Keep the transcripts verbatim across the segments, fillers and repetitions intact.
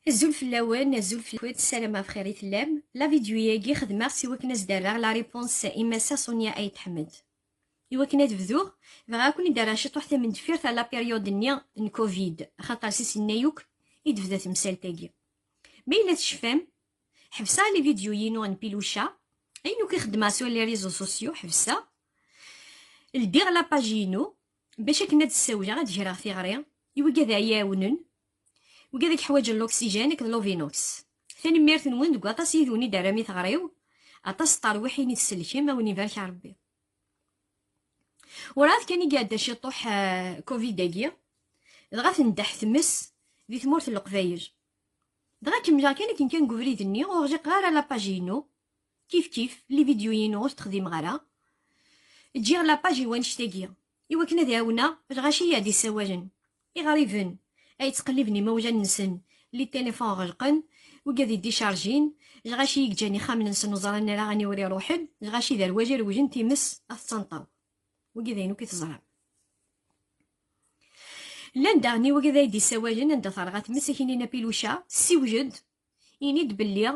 Azul fell-awen, azul fell-awen, ssarameɣ bxir i tellam. La vidéo-agi xedmeɣ-tt i wakken ad s-d-rreɣ la réponse i Massa Sonia Ayt Ḥmed. I wakken ad bduɣ, bɣiɣ ad ken-id-rreɣ ciṭuḥ tamendeffirt à la période-nni n covid, axaṭer si senna yakk i d-tebda temsalt-agi. Ma yella tecfam, ḥebseɣ les vidéos-inu n Piluca, ayen akk i xeddmeɣ sur les réseaux sociaux, ḥebseɣ. Ldiɣ la page-inu bac akken ad d-ssawleɣ, ad greɣ tiɣri i wigad ara yi-iɛawnen, wigad i yeḥwaǧen l'oxygène akked l'Ovinox. Tanemmirt-nwen deg waṭas yid-wen i d-terram i teɣri-w, aṭas n terwiḥin i tsellkem, a wen-ibarek Rebbi. Werɛad kan i iɛedda ciṭuḥ, eh, covid-agi, dɣa tendeh tmes di tmurt n Leqbayel. Dɣa kemmleɣ kan akken kan deg ubrid-nni, ur ɣliqeɣ ara la page-inu. Kif kif, les vidéos-inu ur t-texdimeɣ ara. Ǧǧiɣ la page i wannect-agi, i wakken ad ɛawneɣ lɣaci i aɣ-d-yessawalen. Iɣriben ay yettqelliben imawlan-nsen, les téléphones ɣelqen, wigad i d-icharjin, lɣaci i yeǧǧan ixxamen-nsen ur ẓran ara aniwer i ruḥen, lɣaci d rwal i rewlen times ad t-ttanṭaw. Wigi d ayen akk i teẓram. Llan daɣen i wigad ay d-yessawalen anda terɣa tmes, ak-inin a Piluca, ssiwel-d, ini-d belli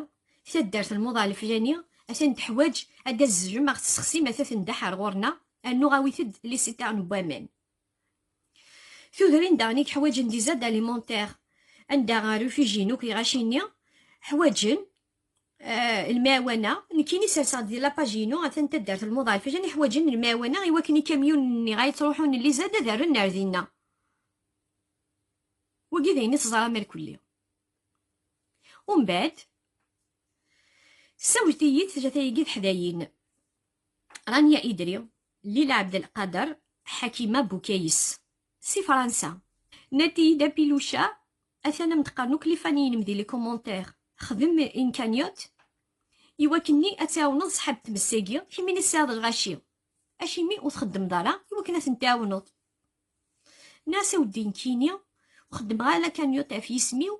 taddart n lmuḍa leflani atan teḥwaǧ ad d-tazzelem, ad ɣ-tessexsim, ata tendeh ar ɣur-neɣ, rnu awit-d les citernes n waman. Tudrin daɣen i yeḥwaǧen des aides alimentaires, anda réfugiés akk lɣaci-nni ḥwaǧen, eh, lemɛawna. Nekkini serseɣ-d di la page-inu, atan taddart n lmuḍa leflani ḥwaǧen lemɛawna i wakken ikamyunen-nni ɣa yettruḥun les aides ad rren ar dinna. Wagi d ayen i teẓram irkelli. Umbeɛd, sawlet-iyi-d tlata-agi teḥdayin: Rania Idri, Lila Abdelkader, Hakima Boukayes, si Fransa. Nnant-iyi-d a Piluca, atan am d-qqaren akk les fans-inem di les commentaires, xdem une cagnotte i wakken-nni ad tɛawneḍ ṣṣḥab n tmes-agi, kemmini tesɛiḍ lɣaci. Acimi ur txeddmeḍ ara i wakken ad ten-tɛawneḍ? Nniɣ-as a weddi, nekkini ur xeddmeɣ ara la cagnotte ɣef yisem-iw.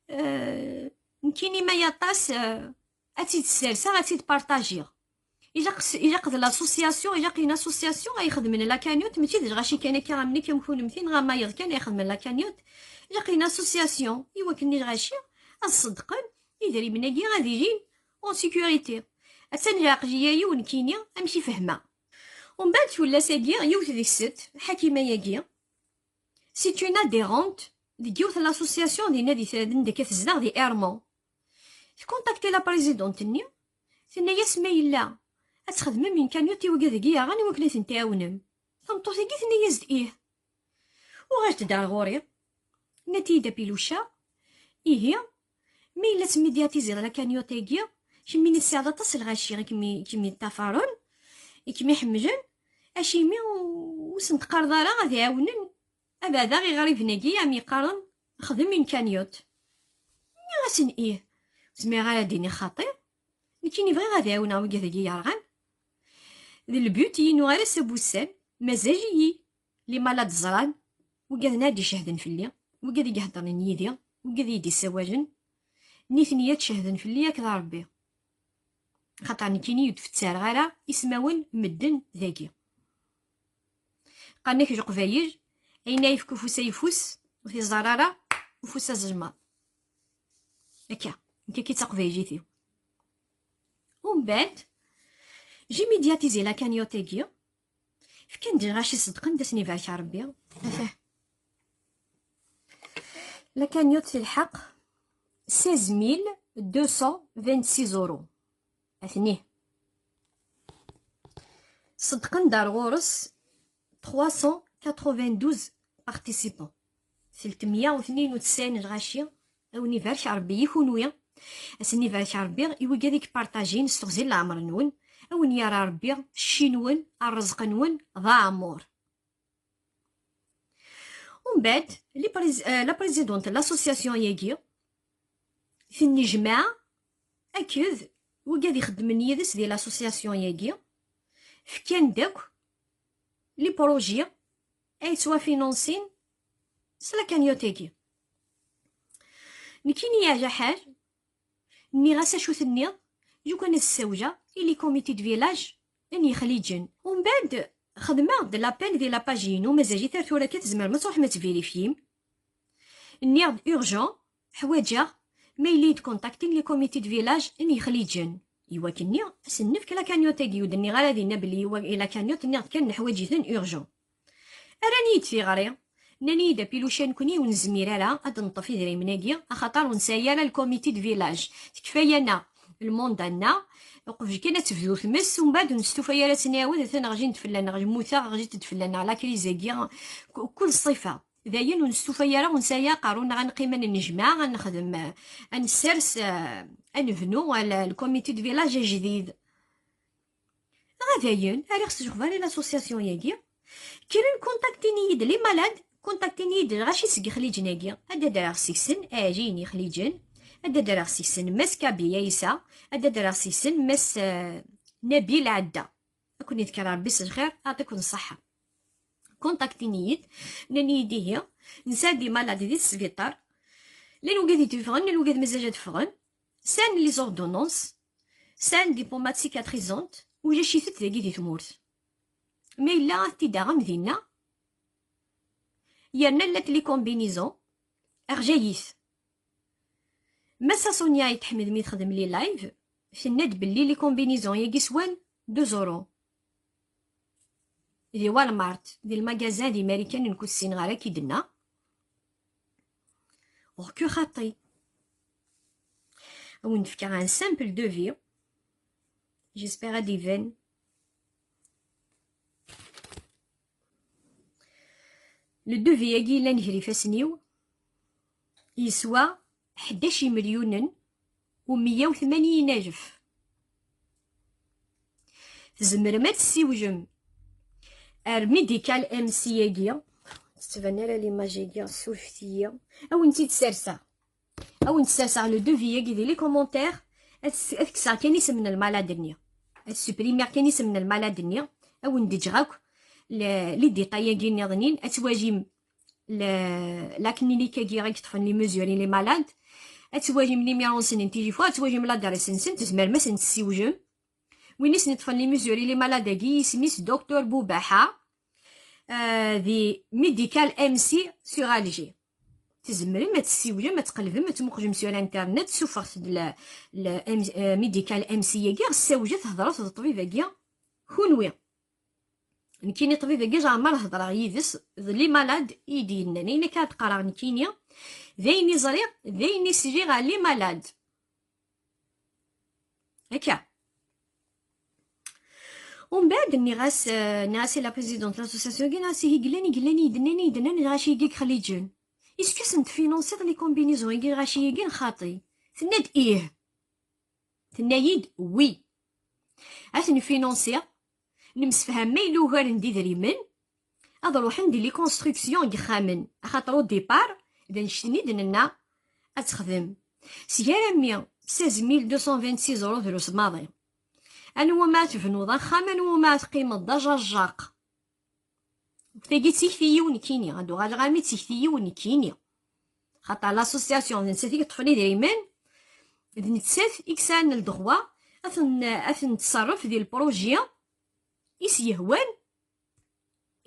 Euh, nekkini ma yaṭas, euh, ad tt-id-sserseɣ, ad tt-id-partajiɣ. Ilaq s-, ilaq d l'association, ilaq une association ay ixedmen la cagnotte, mačči d lɣaci kan akka am nekk am kunemti neɣ am wayeḍ kan ay ixedmen la cagnotte. Ilaq une association i wakken i lɣaci ad ṣeddqen, idrimen-agi ad ilin en sécurité. Attan leɛqliya-iw nekkini amek i fehmeɣ. Umbeɛd tullas-agi, yiwet deg-sent, Hakima-agi, c'est une adhérente deg yiwet n l'association dinna di Tradem, anda akka tezdeɣ di Ermont. Tkuntakti la présidente-nni, tenna-yas ma yella ad txedmem une cagnotte i wigad-agi yerɣan i wakken ad ten-tɛawnem. Tameṭṭut-agi tenna-yas-d ih. Uɣalet-d ar ɣur-i. Nnant-iyi-d a Piluca, ihi, ma yella ad temmidyatiziḍ la cagnotte-agi, kemmini tesɛiḍ aṭas n lɣaci i kem-, i kem-yeṭṭafaren, i kem-iḥemmlen, acimi ur, ur sen-teqqareḍ ara ad ɛawnen abeɛda iɣriben-agi am yeqqaren xdem une cagnotte? Nniɣ-asen ih, ur zmireɣ ara ad d-iniɣ xaṭi, nekkini bɣiɣ ad ɛawneɣ wigad-agi yerɣan. D le but-inu ara s abussan, mazal-iyi. Limer ad ẓran, wigad-nni ad d-icehden fell-i, wigad i iheddren yid-i, wigad i yi-d-issawalen, nitni ad d-cehden fell-i akked Rebbi. Xaṭer nekkini ur d-fettarɣ ara ismawen n medden dagi. Qqaren-ak Leqbayel, ayen ara yefk ufus ayeffus, ur t-iẓer ara ufus azelmaḍ. Akka, nekk akka i d taqbaylit-iw. Umbeɛd, j'ai médiatisé la cagnotte-agi, fkan-d lɣaci ṣedqen-d, ad sen-ibarek Rebbi. Atah. La cagnotte telḥeq seize mille deux cent vingt-six euros. Atni. Ṣedqen-d ar ɣur-s trois cent quatre-vingt-douze participants. Telt meyya u tnin u tesɛin lɣaci, a wen-ibarek Rebbi i kunwi. A sen-ibarek Rebbi i wigad i yepartajin s teɣzi n leɛmer-nwen, a wen-yerr Rebbi cci-nwen, rrezq-nwen d aɛmur. Umbeɛd, li prési-, euh, la présidente n l'association-agi, tennejmaɛ akked wigad ixeddmen yid-s di l'association-agi, fkan-d akk les projets ay yettwafinansin s la cagnotte-agi. Nekkini yeɛja ḥal, nniɣ-as acu tenniḍ, lukan ad ssawleɣ i les comités de village n Yexliǧen. Umbeɛd xedmeɣ-d l'appel di la page-inu, mazal-it ar tura akka, tzemrem ad tṛuḥem ad tvirifyim. Nniɣ-d urgent, ḥwaǧeɣ ma yella yid-kontaktin les comités de village n Yexliǧen, i wakken-nni ad sen-nefk la cagnotte-agi, ur d-nniɣ ara dinna belli i wa-, i la cagnotte, nniɣ-d kan neḥwaǧ-iten urgent. Rran-iyi-d tiɣri, nnan-iyi-d: "Apiluca, nekkni ur nezmir ara ad d-neṭṭef idrimen-agi, axaṭer ur nesɛi ara le comité de village. Tekfa-yaneɣ lmanda-nneɣ, uqbel kan ad tebdu tmes, umbeɛd ur nestufa ara ad tt-nɛawed, atan ɣjint fell-aneɣ, mmuteɣ, ɣjint-d fell-aneɣ la crise-agi, k-, kul ṣṣifa." Dayen ur nestufa ara, ur nesɛi aqerru-nneɣ ad neqqim ad nennejmaɛ, ad nexdem, ad nessers, eh, ad nebnu, eh, le, le comité de village ajdid. Dɣa dayen, rriɣ s lexbar i l'association-agi. Kkren kontaktin-iyi-d les malades, kontaktin-iyi-d lɣaci seg Yexliǧen-agi. Ad d-adreɣ seg-sen Ɛli n Yexliǧen, ad d-adreɣ seg-sen Mass Kabi Ɛisa, ad d-adreɣ seg-sen Mass, eh, Nabil Ɛedda. Ad ken-idker Rebbi s lxir, aɛṭiken ṣṣeḥḥa. Kontaktin-iyi-d, nnan-iyi-d ihi, nesɛa des malades di tesbiṭar, llan wigad i d-yeffɣen, llan wigad mazal ad ffɣen, sɛan les ordonnances, sɛan des pommades cicatrisantes, ulac-itent dagi di tmurt. Ma yella ad t-id-aɣem dinna, yerna llant les combinaisons, ɣjayit. Massa Sonia Ayt Ḥmed mi texdem les lives, tenna-d belli les combinaisons-agi swan deux euros. Di Walmart, di lmagazin di Marikan, nekk ur ssineɣ ara, ki d-tenna. Or que xaṭi. Ad wen-d-fkeɣ un simple devis. J'espère ad d-iban. Le devis-agi yellan gar ifassen-iw yeswa ḥdac imelyunen u meyya u tmanyin alef. Tzemrem ad tessiwjem ar Medical M C-agi. Tettban ara l'image-agi, surfet-iyi. Ad wen-tt-id-serseɣ. Ad wen-d-serseɣ le devis-agi di les commentaires. Ad s-, ad kkseɣ kan isem n lmalad-nni. Ad supprimiɣ kan isem n lmalad-nni. Ad wen-d-ǧǧeɣ akk le, les détails-agi nniḍen. Ad twalim le, la clinique-agi i yeṭṭfen les mesures i les malades. Ad twalim numéro-nsen n tilifu, ad twalim l'adresse-nsen, tzemrem ad sen-tessiwjem. Win i sen-iṭṭfen les mesures i les malades-agi, isem-is Docteur Boubaha, euh, di Medical M C sur Alger. Tzemrem ad tessiwlem, ad tqelbem, ad tmuqlem sur internet, suffɣet-d le, le M-, euh, Medical M C-agi, ssawlet, hedret d ṭṭbib-agi, kunwi. Nekkini ṭṭbib-agi, jeɛmer hedreɣ yid-s, d les malades i yi-d-yennan. Ayen akka ad qqareɣ nekkini, d ayen i ẓriɣ, d ayen i sliɣ ɣer les malades. Akka. Umbeɛd nniɣ-as, euh, nniɣ-as i la présidente de l'association-agi, nniɣ-as: "Ihi, gellan, i gellan, i d-nnan, i d-nnan, lɣaci-agi i Yexliǧen. Est-ce que sen-tfinansiḍ les combinaisons-agi, lɣaci-agi n xaṭi?" Tenna-d: "Ih." Tenna-yi-d: "Oui. Ad ten-finansiɣ, nemsefham ma yella ugaren d idrimen, ad ruḥen di les constructions n yexxamen, axaṭer au départ d annect-nni i d-nenna ad texdem. Seg armi seize mille deux cent vingt-six euros drus maḍi. Anwa ma tebnuḍ axxam, anwa ma teqqimeḍ d ajajjaq." Tagi d tikti-iw nekkini, ad uɣaleɣ armi d tikti-iw nekkini. Xaṭer l'association d nettat i yeṭṭfen idrimen, d nettat i yesɛan le droit ad ten-, ad ten-tṣerref di le projet i s-yehwan.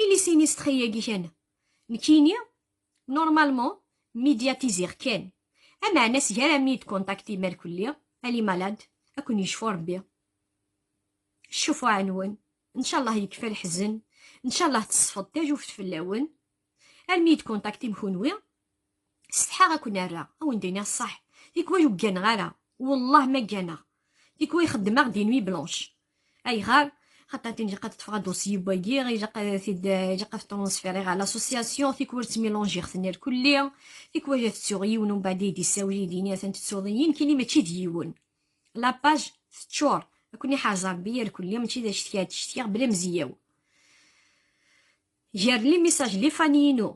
I les sinistrés-agi kan. Nekkini, normalement, médiatiser kan. Ameɛna seg armi i d-kontakti merkulli, a les malades, ad ken-yecfu Rebbi. Ccufuɛ-nwen. Ncallah yekfa leḥzen. Ncallah tesfeḍ tajuft fell-awen. Armi i d-kontaktim kunwi, setḥaɣ ad ken-rreɣ, ad wen-d-iniɣ ṣṣeḥ. Tikwal ur gganeɣ ara, wellah ma gganeɣ. Tikwal xeddmeɣ des nuits blanches. Ayɣer? Xaṭer tin ilaq ad ṭṭfeɣ adusyi n wagi, ilaq ad t-id-, ilaq ad t-transfériɣ ɣer l'association, tikwal ttmilanjiɣ-ten irkelli, tikwal ad ttuɣ yiwen umbeɛd i d-issawel i d-yini atan tettuḍ-iyi, nekkini mačči d yiwen. La page teččur, ad ken-iḥrez Rebbi irkelli, mačči d acetki ad d-cetkiɣ bla mzeyyaw. Gar les messages les fans-inu,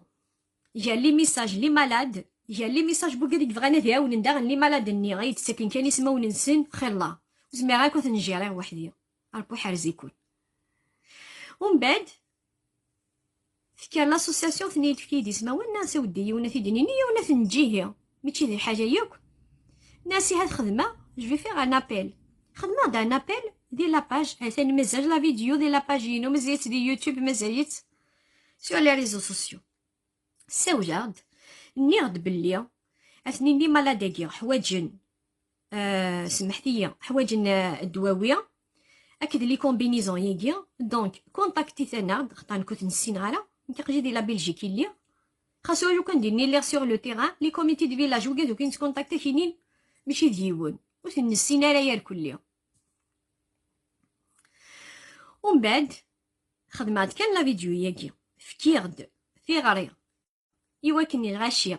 gar les messages les malades, gar les messages n wigad i yebɣan ad ɛawnen daɣen les malades-nni, ay d-ttaken kan ismawen-nsen, xilla. Ur zmireɣ akk ad ten-jjiriɣ weḥd-i. Rebbi iḥrez-iken. Umbeɛd, tekker l'association, tenna-yi-d efk-iyi-d ismawen, nniɣ-as aweddi yiwen ad t-id-nini, yiwen ad t-neǧǧ ihi. Mačči d lḥaǧa yakk. Nniɣ-as ihi ad xedmeɣ, je vais faire un appel. Xedmeɣ-d un appel di la page, atan mazal la vidéo di la page-inu, mazal-itt di YouTube, mazal-itt sur les réseaux sociaux. Ssawleɣ-d, nniɣ-d belli Atnin les malades-agi ḥwaǧen, euh, semḥet-iyi, ḥwaǧen, euh, ddwawi akked les combinaisons-agi. Donc, contactit-aneɣ-d, xaṭer nekk ur ten-ssineɣ ara, nekk aql-i di la Belgique i lliɣ. Xas ur kan d-inni lliɣ sur le terrain, les comités de village, wigad ur ken-ttkontakti ak-inin mačči d yiwen, ur ten-nessin ara irkelli. Umbeɛd, xedmeɣ-d kan la vidéo-agi, fkiɣ-d tiɣri i wakken lɣaci,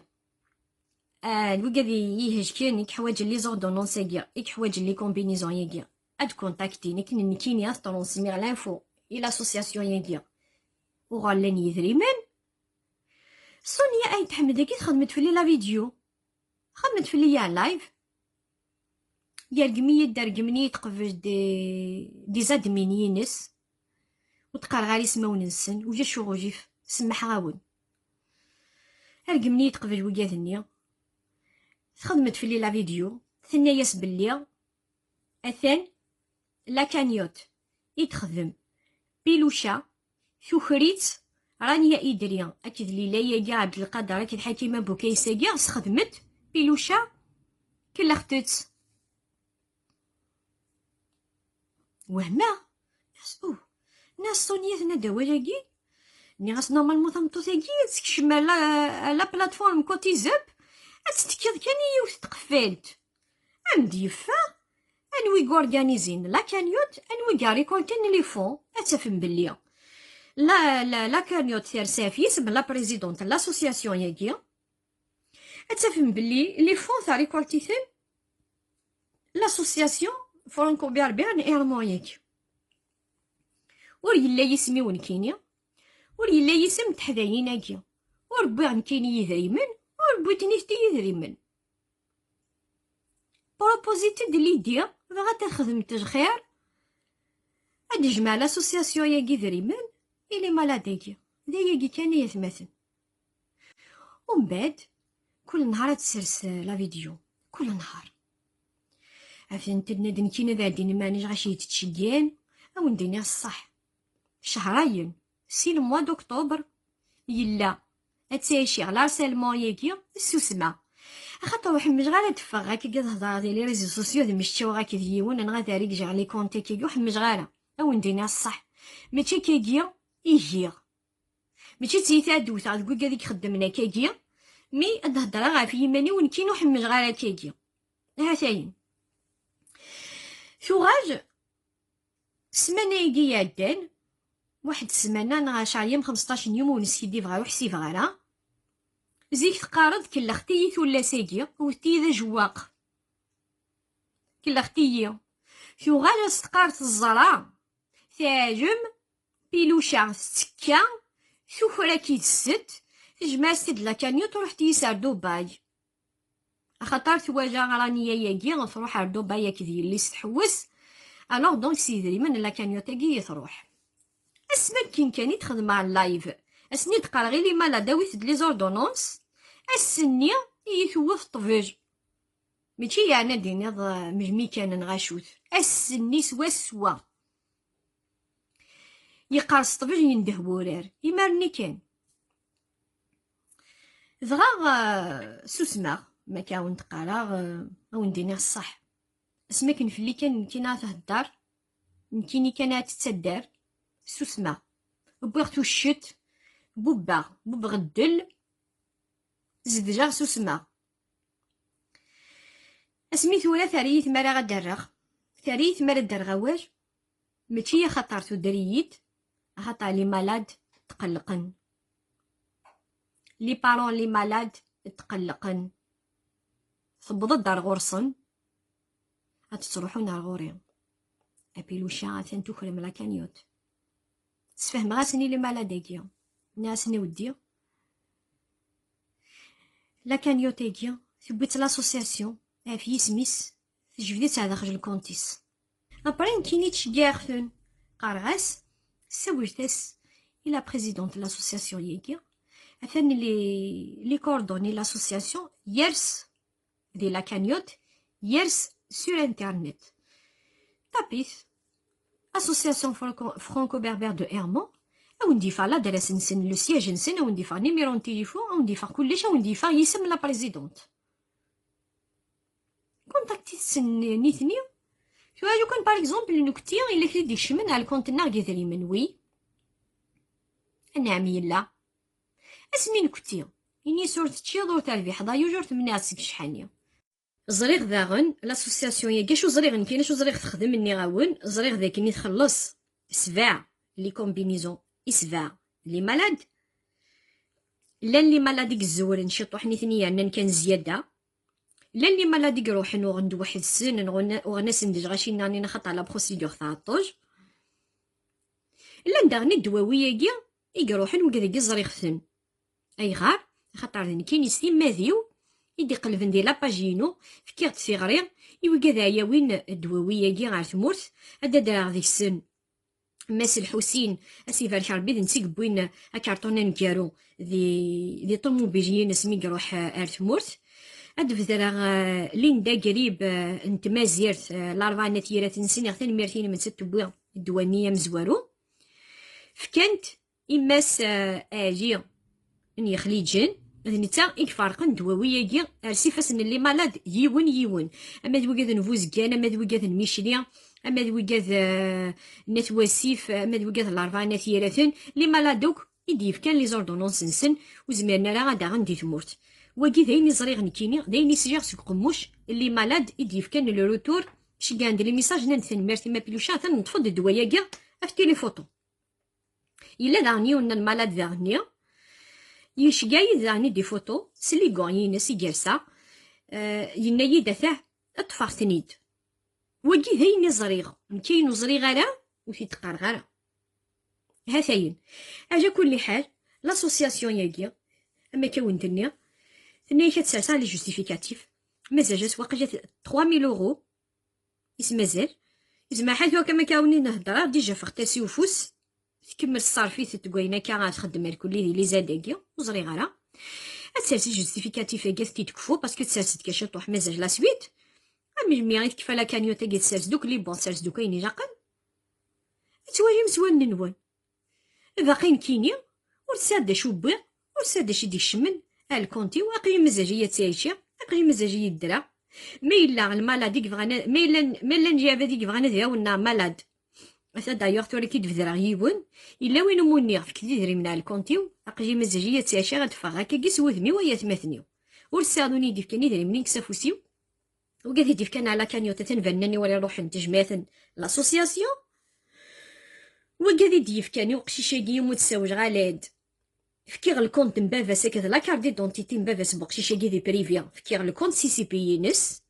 ah, wigad i yi-ihejken, i yeḥwaǧen les ordonnances-agi, i yeḥwaǧen les combinaisons-agi, ad contactin, akken nekkini ad transmiɣ l'info i l'association-agi uɣur llan yidrimen. Sonia Ayt Ḥmed-agi texdem-d fell-i la vidéo. Xedmet fell-i ya live. Yergem-iyi-d, rgemn-iyi-d qbel des, des admins-ines. Ur d-qqareɣ ara ismawen-nsen, ulac uɣilif, semmḥeɣ-awen. Rgemn-iyi-d qbel wigad-nni. Texdem-d fell-i la vidéo, tenna-yas belli atan la cagnotte i texdem Piluca, tuker-itt Rania Idri akked Lila-agi, Ɛebdelqader akked Ḥakima Bukaysa-agi, sxedmet Piluca, kellext-tt. Wehmeɣ. Nniɣ-as, uh, nniɣ-as Sonia tenna-d awal-agi. Nniɣ-as normalement tameṭṭut-agi ad tekcem ar la, ar la plateforme Cotis'Up, ad tettekkiḍ kan i yiwet n tqeffalt. Am d-yeffeɣ, anwi i yorganizin la cagnotte, anwi i yarikoltin les fonds, ad tafem belli la, la, la cagnotte ters ɣef yisem la présidente n l'association-agi, ad tafem belli les fonds tarikoltiten l'association franco-berbère n Ermont-agi. Ur yella yisem-iw nekkini, ur yella yisem n teḥdayin-agi. Ur wwiɣ nekkini yidrimen, ur wwit nitenti yidrimen. Proposite-d l'idée, bɣant ad xedment lxir, ad d-jmeɛ l'association-agi idrimen i les malades-agi. D ayagi kan ay atmaten. Umbeɛd, kul nhar ad tsers, eh, la vidéo. Kul nhar. Atan tenna-d nekkini ad ɛeddin iman-is ɣas iyi-d-ttceggiɛen, ad wen-d-iniɣ ṣṣeḥ. Cehrayen, si le mois d'octobre, yella ad ttɛiciɣ l'harcèlement-agi, ssusma. Axaṭer ur ḥemmleɣ ara ad d-ffɣeɣ akkagi ad hedreɣ di les réseaux sociaux, ad mmecčaweɣ akked yiwen, neɣ ad rregjeɣ les comptes akkagi, ur ḥemmleɣ ara. Ad wen-d-iniɣ ṣṣeḥ. Mačči akkagi i giɣ. Mačči d tiyita ad d-wteɣ deg wigad i ixeddmen akkagi, mi ad d-heddreɣ ɣef yiman-iw nekkini ur ḥemmleɣ ara akkagi. Hatayen. Tuɣal ssmana-agi iɛeddan, waḥed ssmana neɣ ɛecṛa yam xemseṭṭac n yum ur neskiddibeɣ ara, ur ḥsibeɣ ara. Zik teqqareḍ kellext-iyi tullas-agi, wwet-iyi d ajewwaq. Kellext-iyi. Tuɣal as teqqar teẓra, teɛlem, Piluca tettekka, tuker-ak-id ssett, tejmeɛ-as-t-id la cagnotte, ruḥet-iyi-s ar Dubai. Axaṭer twala Rania-agi tṛuḥ ar Dubai akked yelli-s tḥewwes, alors donc s yidrimen n la cagnotte-agi i tṛuḥ. Asmi akken kan i d-xedmeɣ live, ass-nni d-qqareɣ i les malades awit-d les ordonnances, ass-nni i yi-tewwet ṭṭbel. Mačči yeɛni ad d-tiniḍ, eh, melmi kan neɣ acu-t. Ass-nni swaswa. Yeqqers ṭṭbel yendeh wurar. Imir-nni kan. Dɣa, eh, susmeɣ. Ma akka awen-d-qqareɣ, eh, ad wen-d-iniɣ ṣṣeḥ. Asmi akken fell-i kan nekkini ara thedder, nekkini kan ara tettader, susmeɣ. Wwiɣ tuccet, bubbeɣ, bubbeɣ ddel, zedleɣ, susmeɣ. Asmi tura terra-yi tmara ad d-rreɣ, terra-yi tmara ad d-rreɣ awal, mačči axaṭer tuder-iyi-d, axaṭer les malades tqellqen. Les parents, les malades tqellqen. Tewweḍ-d ar ɣur-sen, ad d-ttruḥun ar ɣur-i. Apiluca atan tukrem la cagnotte. Sfehmeɣ-asen i les malades-agi. Nniɣ-asen i weddi, la cagnotte-agi tewwi-tt l'association ɣef yisem-is, tejbed-itt ar daxel lkunt-is. Après nekkini ttceggiɛeɣ-ten, qqareɣ-as, ssawlet-as i la présidente n l'association-agi, atan les, les coordonnées n l'association yers di la cagnotte, yers sur internet. Tapit association franco-, franco-berbère de Ermont, ad wen-d-yeffeɣ l'adresse-nsen, le siège-nsen, ad wen-d-yeffeɣ numéro n téléphone, ad wen-d-yeffeɣ kullec, ad wen-d-yeffeɣ yisem la présidente. Ssnen nitni. Tura lukan, par exemple, nekkti, yella kra i d-ikecmen ar lkunt-nneɣ deg idrimen, wi? Anɛam yella. Asmi nekkti, ini-as ur teččiḍ, ur terbiḥeḍ, ayuj ur temniɛeḍ seg ccḥani. Ẓriɣ daɣen l'association-agi, acu ẓriɣ nekkini, acu ẓriɣ texdem, nniɣ-awen, ẓriɣ d akken i txelleṣ sebɛa les combinaisons i sebɛa les malades. Llan les malades i izewren ciṭuḥ nitni yernan kan zzyada. Llan les malades i iruḥen uɣen-d weḥd-sen, uɣen-, uɣen-asen-d lɣaci-nni, axaṭer la procédure tɛeṭṭej. Llan daɣen ddwawi-agi i iruḥen wigad-agi ẓriɣ-ten. Ayɣer? Axaṭer d nekkini s timmad-iw i d-iqelben di la page-inu, fkiɣ-d tiɣri i wigad ara yawin ddwawi-agi ɣer tmurt, ad d-adreɣ deg-sen Mass Lḥusin, ad s-ibarek Rebbi, d netta i yewwin akarṭun aneggaru di, di ṭumubil-ines mi iruḥ, eh, ar tmurt. Ad d-bedreɣ, eh, Linda Grib, eh, n tmazirt, eh, Larebɛa n At Yiraten, s-iniɣ tanemmirt i nettat tewwi ddwa-nni amezwaru. Fkant i Mass, eh, Ɛli n Yexliǧen, d netta i iferqen ddwawi-agi ar s ifassen n les malades yiwen yiwen. Ama d wigad n Buzgan, ama d wigad n Micli, ama d wigad, eh, n At Wasif, ama d wigad n Larebɛa n At Yiraten, les malades akk i d-yefkan les ordonnances-nsen, ur zmiren ara ad aɣen di tmurt. Wagi d ayen i ẓriɣ nekkini, d ayen i sliɣ seg uqemmuc, les malades i d-yefkan le retour, ceggɛen-d les messages, nnan-d tanemmirt i Ma Pilucha, atan neṭṭef-d ddwa-agi, efk-t-i les photos. Yella daɣen yiwen n lmalad daɣenni, yecga-yi-d daɣen i des photos s les gants-ines i yersa, eh, yenna-yi-d: "Atah, ṭṭfeɣ-ten-id." Wagi d ayen i ẓriɣ, nekk ayen ur ẓriɣ ara ur t-id-qqareɣ ara. Hatayen. Ɛla kulli ḥal, l'association-agi, am akka wen-d-nniɣ, tenna-yak ad serseɣ les justificatifs, mazal-as waqila trois mille euros, is mazal. Izmer ḥaca akka ma k-awen-in-heddreɣ, déjà ffɣet-as i ufus, tkemmel tṣerref-it deg wayen akka ara txeddem irkelli di lizad-agi, ur ẓriɣ ara. Ad tsers i justificatif-agi, ad t-id-tekfu, parce que tsers-d kan ciṭuḥ, mazal la suite. Am melmi i tekfa la cagnotte-agi, tsers-d akk les bons, tsers-d akk ayen ilaqen. Ad twalim s wallen-nwen. Baqi nekkini, ur tesɛiḍ d acu wwiɣ, ur tesɛiḍ d acu i d-ikecmen ar lkunt-iw, aql-i mazal-iyi ad ttɛiciɣ, aql-i mazal-iyi ddreɣ. Ma yella lmalad i yebɣan a-, ma yella, ma llan lɛibad i yebɣan ad ɛawnen malad. Ata d'ailleurs tura i k-id-bedreɣ yiwen, yella win umi nniɣ fket-d idrimen ar lkunt-iw, aql-i mazal-iyi ad ttɛiciɣ, ad ffɣeɣ akkagi s wudem-iw ay atmaten-iw. Ur tesɛiḍ win i yi-d-ifkan idrimen-ik s afus-iw. Wigad i d-ifkan ar la cagnotte, atan banen-nni wara iruḥen, tejmaɛt n l'association. Wigad i d-yefkan i uqcic-agi umi d-ssawleɣ, ala-d. Fkiɣ lkunt n baba-s akked la carte d'identité n baba-s n uqcic-agi di privé. Fkiɣ lkunt C C P-ines.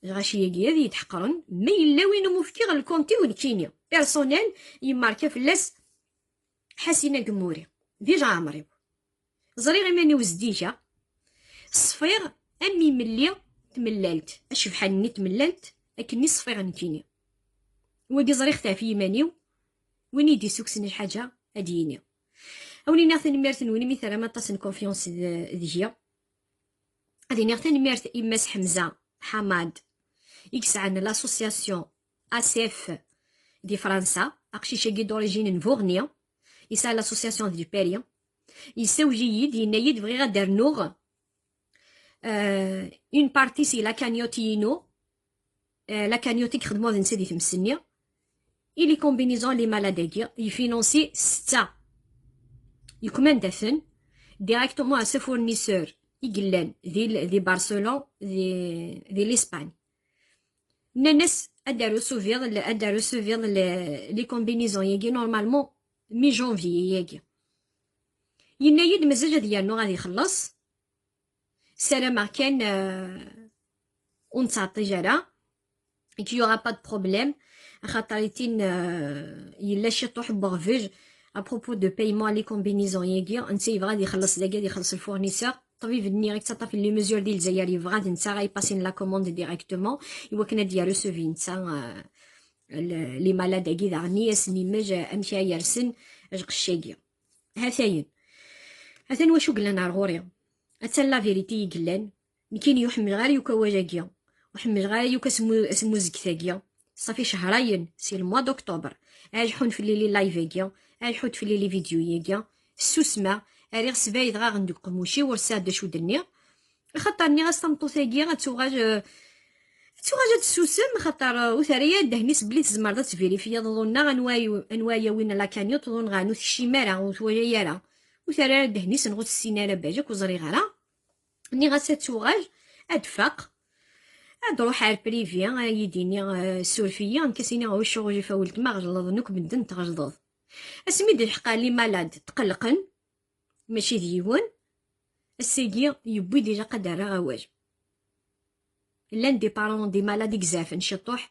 Lɣaci-agi ad iyi-d-ḥeqren. Ma yella win umi fkiɣ lkunt-iw nekkini, personnel, yemmarka fell-as Ḥasin Agemuri. Di leɛmer-iw. Ẓriɣ iman-iw zeddigeɣ. Ṣfiɣ am imelli tmellalt, acebḥan-nni tmellalt, akken i ṣfiɣ nekkini. Wagi ẓriɣ-t ɣef yiman-iw, win i d-isukksen lḥaǧa ad d-yini. Ad wen-iniɣ tanemmirt-nwen imi terram aṭas n confiance d-, deg-i. Ad iniɣ tanemmirt i Mass Ḥemza Ḥamad i yesɛan l'association A C F di Fransa, aqcic-agi d'origine n Buɣni, yesɛa l'association di Paris. Yessawel-iyi-d, yenna-yi-d bɣiɣ ad d-rnuɣ, euh, une partie si la cagnotte-inu, euh, la cagnotte i yexdem d netta di tmes-nni. I les combinaisons, les malades-agi, yfinansi setta. Yekmanda-ten directement à ce fournisseur i yellan di, di Barcelone, di, di l'Espagne. Nnan-as ad d-receviḍ, ad d-receviḍ les, les combinaisons-agi, normalement, mi janvier-agi. Yenna-yi-d mazal ad yernu ad ixelleṣ. Ssarameɣ kan, euh, ur nettɛeṭṭij ara, et qu'il y aura pas de problème. Axaṭer itin, euh, yella ciṭuḥ n uɣbel à propos de paiement les combinaisons-agi. Netta yebɣa ad ixelleṣ dagi, ad ixelleṣ le fournisseur. Ṭṭbib-nni i yettaṭṭafen les mesures di Lezzayer yebɣa d netta ara ipasin la commande directement, iwakken ad d-yerr recevi netta, euh, le-, les malades-agi daɣen i asen-imel, euh, amek ara yersen lqecc-agi. Hatayen. Hatan wacu yellan ar ɣur-i. Atan la vérité i yellan. Nekkini ur ḥemmleɣ ara yakk awal-agi. Ur ḥemmleɣ ara yakk asmu-, asmuzget-agi. Ṣafi cehrayen, si le mois d'octobre, ara leḥḥun fell-i les live-agi, ara leḥḥunt fell-i les vidéos-agi. Ssusmeɣ, rriɣ sbaydeɣ-aɣen deg uqemmuc-iw, ur sɛiɣ d acu d-nniɣ. Axaṭer nniɣ-as tameṭṭut-agi ad tuɣal, euh, Tettuɣal ad tessusem, xaṭer, uh, ur terri ara ddehn-is belli tzemreḍ ad tvirifyeḍ ḍunneɣ anwa yu-, anwa yawin la cagnotte, ḍunneɣ ur tekcim ara, ur twala ara. Ur terri ara ddehn-is neɣ ur tessin ara bac, ur ẓriɣ ara. Nniɣ-as ad tuɣal, ad d-tfaq, ad d-ruḥ ar privé, ad yi-d-ini, uh, suref-iyi, nekk ad s-iniɣ ur ccɣel ɣef weltma ɣelḍen akk medden tɣelḍeḍ. Asmi d-lḥeq les malades tqellqen, mačči d yiwen, ass-agi yewwi-d ilaq ad d-rreɣ awal. Llan des parents, des malades i izeɛfen ciṭuḥ,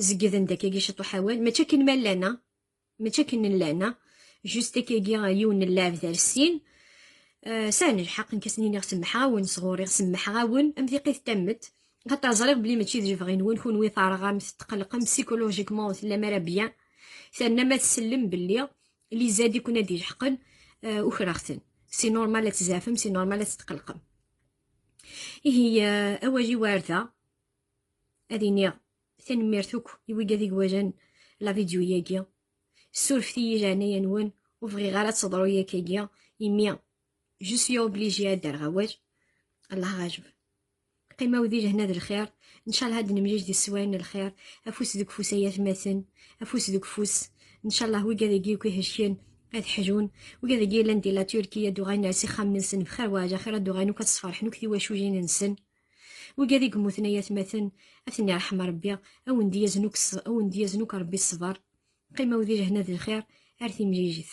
zeggden-d akkagi ciṭuḥ awal, mačči akken ma llan, a, mačči akken llan, a, juste akkagi yiwen n llaɛeb d ar sin. Euh, sɛan lḥeqq, nekk ad sen-iniɣ semmḥeɣ-awen, sɣuriɣ semmḥeɣ-awen, am tiqqit tammet, xaṭer ẓriɣ belli mačči d lebɣi-nwen, kunwi terɣam, tetqellqem, psychologiquement ur tellam ara bien, terna ma tsellem belli les aides i ken-ad ilḥeqen, euh, ukreɣ-ten. C'est normal ad tzeɛfem, c'est normal ad tetqellqem. Ihi, euh, awal-iw ar da, ad iniɣ tanemmirt akk i wigad i iwalan la vidéo-yagi. Ssurfet-iyi leɛnaya-nwen, ur bɣiɣ ara ad teḍru yakagi, imi je suis obligée ad d-rreɣ awal. Allah ɣaleb. Qqimew di lehna d lxir. Ncallah ad nemlil di sswayen n lxir. Afus deg ufus ay atmaten. Afus deg ufus. Ncallah wigad-agi akk ihelken ad ḥlun. Wigad-agi yellan di la Turquie ad d-uɣalen ar s ixxamen-nsen bxir wa ɛla xir, ad d-uɣalen akk ad sferḥen akk tiwaculin-nsen. Wigad i yemmuten ay atmaten, ad ten-irḥem Rebbi, ad wen-d-yazen akk s-, ad wen-d-yazen akk Rebbi ṣṣber. Qqimew di lehna d lxir, ar timlilit.